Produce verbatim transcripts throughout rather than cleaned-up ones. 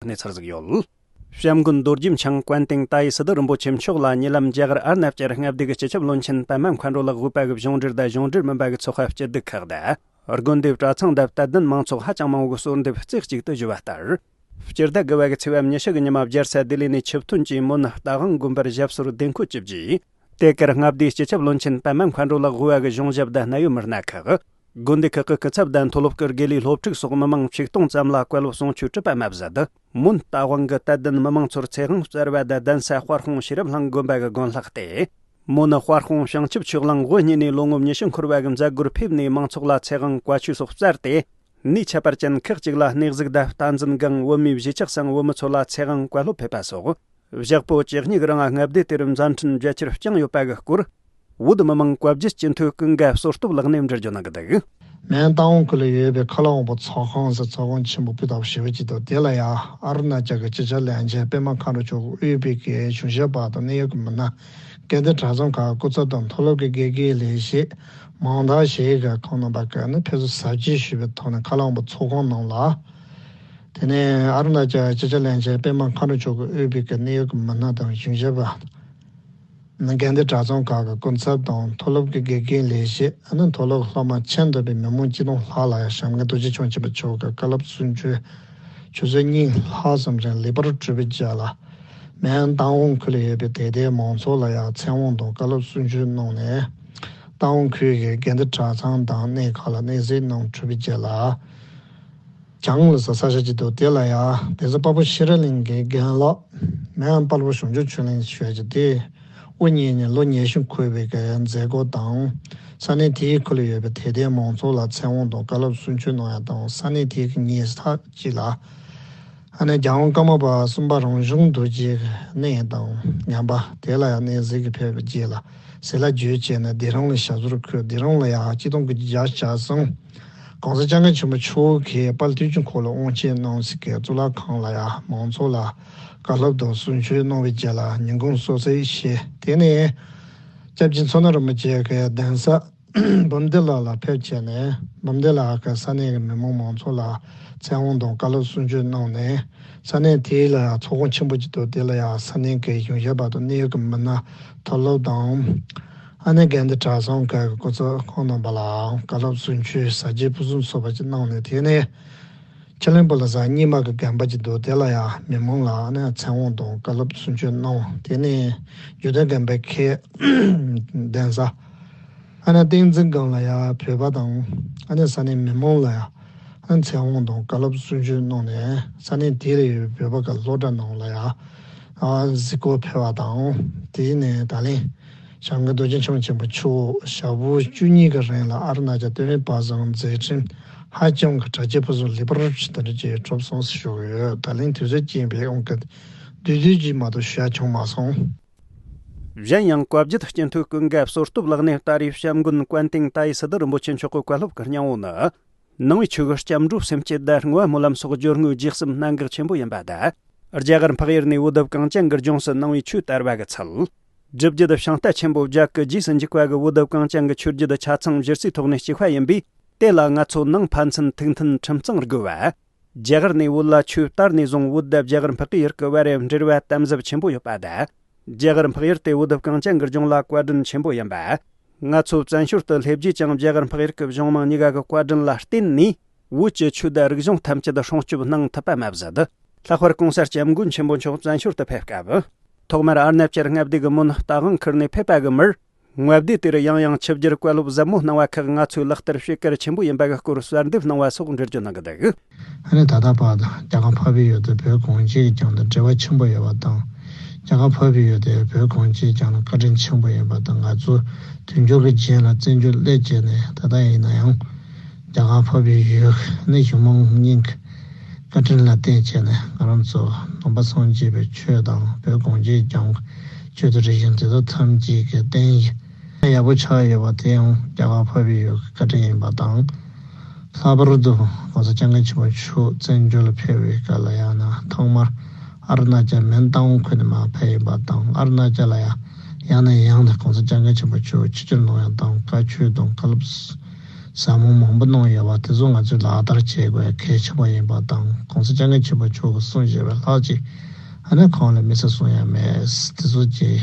གནས་ཚུལ་ཟིག་ཡོད། བྱམས་མགོན་རྡོ་རྗེ་འཆང་ཀོན་ཏེང་ཏཱའི་སི་ཏུ་རིན་པོ་ཆེ་མཆོག་ལ་ཉེ་ལམ་རྒྱ་གར་ཨར་ནབ་ཅར་མངའ་སྡེ་གི་སྤྱི་ཁྱབ་བློན་ཆེན་པད་མ་མཁའ་འགྲོ་ལགས་དབུས་པ་གི་གཞུང་འབྲེལ་དང་གཞུང་འབྲེལ་མིན་པ་གི་ཚོགས་པ་སྤྱི་བསྡུ་ཁག་དང་། དགོན་སྡེ་གྲྭ་ཚང་དང་དད་ལྡན་མང་ཚོགས་ཧ་ཅང་མང་བོ་གི་གསོལ་འདེབས་རྩེ་གཅིག་ཏུ་ཞུས་པ་ལྟར། སྤྱི་ཟླ་དགུ་བ་གི་ཚེས་པ་ཉི་ཤུ་གི་ཉི་མ་རྒྱལ་ས་ལྡི་ལི་ནས་ཆིབས་ཐོན་གྱིས་མོན་རྟ་དབང་དགོན་པར་ཞབས་སོར་བདེ་འཁོད་ཅིག་བགྱིས། དེ་གར་མངའ་སྡེའི་སྤྱི་ཁྱབ་བློན་ཆེན་པད་མ་མཁའ་འགྲོ་ལགས་དབུས་པ་གི་གཞུང་ཞབས་དང་གནད་ཡོད་མི་སྣ་ཁག་དགོན་སྡེ་ཁག་གི་སྐུ་ཚབ་དང་མཐོ་སློབ་ཀྱི་དགེ་ལས་སློབ་ཕྲུག་སོགས་མི་མང་ཆིག་སྟོང་ཙམ་ལ་བཀའ་སློབ་གསུང་ཆོས་གྲུབ་པ་མ་ཟད། མོན་རྟ་དབང་གི་དད་ལྡན་མི་མང་ཚོར་ཚེ་དབང་སྩལ་བ་དང་གདན་ས་དཔལ་སྤུངས་ཤེས་རབ་གླིང་དགོན་པ་གི་དགོན་ལྷག་སྟེ། མོན་ནི་དཔལ་སྤུངས་བྱང་ཆུབ་ཆོས་གླིང་དབུ་བརྙེས་ནས་ལོ་ངོ་ཉི་ཤུ་འཁོར་བ་གི་མཛད་སྒོར་ཕེབས་ནས་མང་ཚོགས་ལ་ཚེ་དབང་བཀའ་ཆོས་སོགས་སྩལ་ཏེ། ནུས་ཁྱད་པར་ཅན་ཁག་ཅིག་ལ་གནས་གཟིགས་དང་བསྟན་འཛིན་སྒང་བོད་མིའི་གཞིས་ཆགས་སམ་བོད་མི་ཚོ་ལ་ཚེ་དབང་བཀའ་སློབ་ཕེབས་པ་སོགས། ཞག་པོ་བཅུ་གཉིས་ཀྱི་རིང་མངའ་སྡེ་དེར་མཛད་འཕྲིན་རྒྱ་ཆེར་བསྐྱངས་ཡོད་པ་གི་སྐོར། བོད་མི་མང་བཀའ་བརྒྱུད་སྤྱི་འཐུས་ཀུན་དགའ་བསོད་སྟོབས་ལགས་ནས་འགྲེལ་བརྗོད་གནང་གི་འདུག། མོན་རྟ་དབང་ཁུལ་ལ་ཡོད་པའི་ཁ་ལག་དབང་པོ་ཚོགས་ཁང་ཟེར་ཚོགས་ཁང་ཆེན་པོ་སྤུས་དག་ཞེ་པོ་ཅིག་འདུག། དེ་ལ་ཡང་ཨ་རུ་ན་ཅལ་གྱི་སྤྱི་ཁྱབ་བློན་ཆེན་པད་མ་མཁའ་འགྲོ་མཆོག་དབུས་པའི་གི་གཞུང་ཞབས་པ་དང་གནད་ཡོད་ཀྱི་མི་སྣ། དགོན་སྡེ་གྲྭ་ཚང་ཁག་སྐུ་ཚབ་དང་མཐོ་སློབ་ཀྱི་དགེ་རྒན་ལས་བྱེད་མང་དག་ཞིག་གིས་ཁོང་རྣམ་པ་ཀྱིས་ནི་ཕེབས་བསུ་གཟབ་རྒྱས་ཞུས་པའི་ཐོག་ནས་ཁ་ལག་དབང་པོ་ཚོགས་ཁང་ནང་ལ། དེ་ནས་ཨ་རུ་ན་ཅལ་སྤྱི་ཁྱབ་བློན་ཆེན་པད་མ་མཁའ་འགྲོ་མཆོག་གིས་དབུས་པའི་གི་གནད་ཡོད་ཀྱི་མི་སྣ་དང་གཞུང་ཞབས་པ། དགོན་སྡེ་གྲྭ་ཚང་ཁག་གི་སྐུ་ཚབ་དང་མཐོ་སློབ་ཀྱི་དགེ་རྒན་ལས་བྱེད། ཨ་ནི་མཐོ་སློབ་སློབ་མ་ཁྱོན་བསྡོམས་པའི་མི་མང་ཆིག་སྟོང་ལྷག་ལ་ཡང་བྱམས་མགོན་རྡོ་རྗེ་འཆང་ཆེན་པོ་མཆོག་གི་བཀའ་སློབ་གསུང་ཆོས་ཆུ་ཚོད་གཉིས་ལྷག་ཙམ་རིང་ལེགས་པར་གྲུབ་པའི་རྗེས་ལ། མོན་རྟ་དབང་ཁུལ་ལ་ཡོད་པའི་དད་ལྡན་མང་ཚོགས་ལ་ཡང་ཚེ་དབང་དང་བཀའ་སློབ་གསུང་ཆོས་གནང་ནས། རྟ་དབང་ཁུལ་གྱི་དགོན་སྡེ་གྲྭ་ཚང་དང་གནས་ཁག་ལ་གནས་གཟིགས་གནང་གྲུབ་པའི་རྗེས་ལ། བྱང་ལ་ས་ས་ཆ་ཅིག་འདུག། དེ་ལ་ཡང་དེ་ཚོ་དཔའ་བོ་ཤེས་རབ་གླིང་གི་རྒན་ལགས། མོན་དཔལ་བོ་བྱང་ཆུབ་ཆོས་གླིང་ཞུ་ཡ་ཅིག་དེ། དབུ་བརྙེས་ནས་ལོ་ཉི་ཤུ་འཁོར་བའི་གི་མཛད་སྒོ་དང་། ས་གནས་དེའི་ཁུལ་ལ་ཡོད་པའི་དད་ལྡན་མང་ཚོགས་ལ་ཚེ་དབང་དང་བཀའ་སློབ་གསུང་ཆོས་གནང་ཡ་དང་། ས་གནས་དེའི་གི་ཉེ་འཁྲིས་ཅིག་ལ། ཨ་ནི་རྒྱལ་དབང་ཀརྨ་པ་གསུམ་པ་རང་བྱུང་རྡོ་རྗེའི་གནས་དང་ཉམས་པ་དེ་ལ་ཡང་གནས་གཟིགས་ཀྱི་ཕེབས་པའི་རྗེས་ལ་ཟས་ལ་བརྗོད་བྱས་ནས་སྡེ་རང་ལ་ཞབས་སོར་འཁོད། སྡེ་རང་ལ་ཡང་གཅིག་སྟོང་དགུ་བརྒྱ་གྱ་གསུམ། གོང་ས་སྐྱབས་མགོན་ཆེན་པོ་མཆོག་གིས་དཔལ་དུས་ཀྱི་འཁོར་ལོ་དབང་ཆེན་གནང་སའི་གཙུག་ལག་ཁང་ལ་ཡང་མང་ཚོགས་ལ་བཀའ་སློབ་དང་གསུང་ཆོས་གནང་བའི་རྗེས་ལ་ཉིན་གུང་གསོལ་ཚིགས་བཞེས། དེ་ནས་སྐྱབས་རྗེ་མཚོ་སྣ་རིན་པོ་ཆེ་གི་གདན་ས་བུམ་སྡེ་ལ་ལ་ཕེབས་བྱས་ནས་བུམ་སྡེ་ལ་གི་ས་གནས་ཀྱི་མི་མང་མང་ཚོགས་ལ་ཚེ་དབང་དང་བཀའ་སློབ་གསུང་ཆོས་གནང་ནས། ས་གནས་དེ་ལ་ཚོགས་ཁང་ཆེན་པོ་ཅིག་འདུག། དེ་ལ་ཡང་ས་གནས་ཀྱི་གཞུང་ཞབས་པ་དང་གནད་ཡོད་ཀྱི་མི་སྣ་མཐོ་སློབ་དང་། ཨ་ནི་དགོན་སྡེ་གྲྭ་ཚང་ཁག་གི་སྐུ་ཚབ་ཁོང་རྣམ་པ་ལའང་བཀའ་སློབ་གསུང་ཆོས་གཟབ་རྒྱས་ཕུན་སུམ་ཚོགས་པ་ཅིག་གནང་ནས། དེ་ནས་ཆུ་གླིང་བུ་ལ་གཟའ་རྙིང་མ་གི་དགོན་པ་ཅིག་འདུག། དེ་ལ་ཡང་མི་མང་ལ་ཨ་ནི་ཚེ་དབང་དང་བཀའ་སློབ་གསུང་ཆོས་གནང་། དེ་ནས་འཇུ་བདག་དགོན་པའི་ཁའི་གདན་ས། ཨ་ནི་བསྟན་འཛིན་སྒང་ལ་ཡང་བོད་པ་དང་ཨ་ནི་ས་གནས་མི་མང་ལ་ཡང་ཨ་ནི་ཚེ་དབང་དང་བཀའ་སློབ་གསུང་ཆོས་གནང་ནས། ས་གནས་དེ་ལ་ཡོད་པའི་བོད་པ་གི་སློབ་གྲྭ་ནང་ལ་ཡང་ཨ་གཟིགས་སྐོར་ཕེབས་པ་དང་། དེ་ནས་ད་ལན་བྱམས་མགོན་རྡོ་རྗེ་འཆང་ཆེན་པོ་མཆོག་ཞག་པོ་བཅུ་གཉིས་ཀྱི་རིང་ལ་ཨ་རུ་ན་ཅལ་སྟོད་ལུང་པ་སངས་མཛད་འཕྲིན་ཧ་ཅང་གི་གྲགས་ཆེ་ཕུན་སུམ་ལེགས་པར་ཇི་ལྟར་ཅིག་གྲུབ་སོང་ཟེར་ཞུ་གི་ཡོད། ད་ལན་དུས་ཚོད་ཀྱིས་འབད་འོང་གི་བསྡུས་བསྡུས་ཀྱིས་མ་གཏོགས་ཞུ་ཡ་བྱུང་མ་སོང་། གཞན་ཡང་བཀའ་བརྒྱུད་སྤྱི་འཐུས་ཀུན་དགའ་བསོད་སྟོབས་ལགས་ནས་ད་རེས་བྱམས་མགོན་ཀོན་ཏིང་ཏཱའི་སི་ཏུ་རིན་པོ་ཆེ་མཆོག་གི་བཀའ་སློབ་ཀྱི་སྙིང་བོ་ནི། ནང་པའི་ཆོས་ཀྱི་སྐྱབས་འགྲོ་སེམས་བསྐྱེད་དང་བསྔོ་བ་སྨོན་ལམ་སོགས་སྦྱོར་དངོས་རྗེས་གསུམ་གནད་འགག་ཆེན་པོ་ཡིན་པ་དང་། རྒྱ་གར་འཕགས་ཡུལ་ནས་བོད་དུ་གངས་ཅན་གྱི་ལྗོངས་སུ་ནང་པའི་ཆོས་དར་བ་གི་ཚུལ། སྒྲུབ་བརྒྱུད་བྱང་རྟ་ཆེན་པོ་བརྒྱད་ཀྱི་རྗེས་སུ་འཇུག་པ་གི་བོད་དུ་གངས་ཅན་གྱི་ཆོས་བརྒྱུད་ཆ་ཚང་གཞི་རྩའི་ཐོག་ནས་གཅིག་པ་ཡིན་པས། དེ་ལ་ང་ཚོ་ནང་ཕན་ཚུན་ཐུགས་མཐུན་ཁྲིམས་གཙང་དགོས་པ། རྒྱ་གར་ནས་བོད་ལ་ཆོས་དར་ནས་བཟུང་བོད་དང་རྒྱ་གར་འཕགས་ཡུལ་གྱི་བར་འབྲེལ་བ་དམ་ཟབ་ཆེན་པོ་ཡོད་པ་དང་། རྒྱ་གར་འཕགས་ཡུལ་དེ་བོད་གངས་ཅན་གྱི་ལྗོངས་ལ་བཀའ་དྲིན་ཆེན་པོ་ཡིན་པ། ང་ཚོ་བཙན་བྱོལ་དུ་སླེབས་རྗེས་ཀྱང་རྒྱ་གར་འཕགས་ཡུལ་གྱི་གཞུང་མང་གཉིས་ཀ་གི་བཀའ་དྲིན་ལ་བརྟེན་ནས། བོད་ཀྱི་ཆོས་དང་རིག་གཞུང་ཐམས་ཅད་སྲུང་སྐྱོབ་གནང་ཐུབ་པ་མ་ཟད། ལྷག་པར་གོང་ས་སྐྱབས་མགོན་ཆེན་པོ་མཆོག་བཙན་བྱོལ་དུ་ཕེབས་སྐབས། ཐོག་མར་ཨ་རུ་ན་ཅལ་མངའ་སྡེ་གི་མོན་རྟ་དབང་ཁུལ་ནས་ཕེབས་པ་གི་མིར། མངའ་སྡེ་དེར་ཡང་ཡང་ཆིབས་བསྒྱུར་བཀའ་སློབ་ཟབ་མོ་གནང་བ་ཁག་ང་ཚོས་ལག་བསྟར་བྱེད་གལ་ཆེན་པོ་ཡིན་པ་གི་སྐོར་གསོལ་འདེབས་གནང་བ་སོགས་འགྲེལ་བརྗོད་གནང་གི་འདུག། ཨ་ནི་ད་ལྟ་བར་དུ་རྒྱ་གར་འཕགས་པའི་ཡུལ་དུ་བོད་གངས་ཅན་གྱི་ལྗོངས་དང་འབྲེལ་བ་ཆེན་པོ་ཡོད་པ་དང་། རྒྱ་གར་འཕགས་པའི་ཡུལ་དེ་བོད་གངས་ཅན་གྱི་ལྗོངས་ལ་བཀའ་དྲིན་ཆེན་པོ་ཡིན་པ་དང་། ང་ཚོ་དུས་འགྱུར་གྱི་རྗེས་ལ་བཙན་བྱོལ་སླེབས་བྱས་ནས་ད་ལྟ་ཡིན་ན་ཡང་། རྒྱ་གར་འཕགས་པའི་ཡུལ་ནི་གཞུང་མང་གཉིས་ཀྱི་བཀའ་དྲིན་ལ་བརྟེན་བྱས་ནས་ང་རང་ཚོ་ནང་པ་སངས་རྒྱས་པའི་ཆོས་དང་བོད་གངས་ཅན་ལྗོངས་ཀྱི་ཆོས་དང་རིག་གཞུང་དེ་དག་ཐམས་ཅད་ཀྱི་རྟེན་གཞི་ཡག་པོ་ཆགས་ཡོད་པ་དེ་ཡང་རྒྱ་གར་འཕགས་པའི་ཡུལ་གྱི་བཀའ་དྲིན་ཡིན་པ་དང་། ལྷག་པར་དུ་༸གོང་ས་༸སྐྱབས་མགོན་ཆེན་པོ་མཆོག་བཙན་བྱོལ་ལ་ཕེབས་པའི་སྐབས་ལ་ཡང་ན་ཐོག་མར་ཨ་རུ་ན་ཅལ་མོན་རྟ་དབང་ཁུལ་ནས་མར་ཕེབས་ཡིན་པ་དང་། ཨ་རུ་ན་ཅལ་ལ་ཡང་ཡང་ནས་ཡང་ནས་༸གོང་ས་༸སྐྱབས་མགོན་ཆེན་པོ་མཆོག་ཆིབས་བསྒྱུར་གནང་ཡ་དང་བཀའ་ཆོས་དང་བཀའ་སློབ་ ཟབ་མོ་མང་པོ་གནང་ཡོད་པ་དེ་ཚོ་ང་ཚོས་ལག་བསྟར་བྱེད་དགོས་གལ་ཆེན་པོ་ཡིན་པ་དང་། གོང་ས་སྐྱབས་མགོན་ཆེན་པོ་མཆོག་གིས་གསུངས་བཞག་པའི་ལྷག་ཅིག་ཨ་ནི་གང་ལ་མི་ཚེ་གསུང་ཡ་མེད། དེ་ཚོ་ཅིག་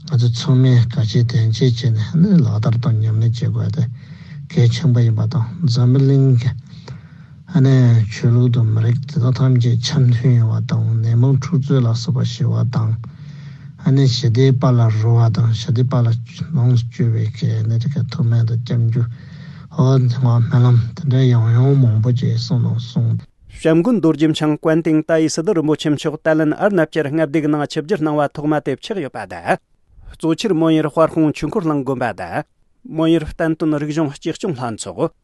ང་ཚོ་ཚང་མས་གལ་ཆེ་དོན་ཆེ་བྱས་ནས་ཨ་ནི་ལག་བསྟར་དང་ཉམས་ལེན་བྱེད་དགོས་དེ་གལ་ཆེན་པོ་ཡིན་པ་དང་། འཛམ་བུ་གླིང་གི་ཨ་ནི་ཆོས་ལུགས་དང་མི་རིགས་དེ་དག་ཐམས་ཅད་འཆམ་མཐུན་ཡོང་བ་དང་། ནད་མུག་འཁྲུག་རྩོད་ལ་སོགས་པ་ཞི་བ་དང་། ཨ་ནི་ཞི་བདེའི་དཔལ་ལ་རོལ་བ་དང་། ཞི་བདེའི་དཔལ་ལ་ལོངས་སུ་སྤྱོད་པའི་གི་ཨ་ནི་དེ་ག་ཐུགས་སྨོན་དང་སྐྱབས་འཇུག་ཧོ་ང་སྨོན་ལམ་དེ་འདྲ་ཡང་ཡང་མང་པོ་ཅིག་གསུངས་དང་གསུངས། བྱམས་མགོན་རྡོ་རྗེ་འཆང་ཀོན་ཏིང་ཏཱ་ཡེ་སི་ཏུ་རིན་པོ་ཆེ་མཆོག་ཏཱ་ལན་ཨར་ནབ་ཀྱར་མངའ་སྡེའི་ནང་ཆིབས་བསྒྱུར་གནང་བ་ཐོག་མ་དེ་ཆགས་ཡོད་པ་དང་། གཙོ་ཆེར་མོན་ཡུལ་དཔལ་སྤུངས་ཆོས་འཁོར་གླིང་དགོན་པ་དང་། མོན་ཡུལ་བསྟན་དོན་རིག་གཞུང་གཅེས་སྐྱོང་ལྷན་ཚོགས།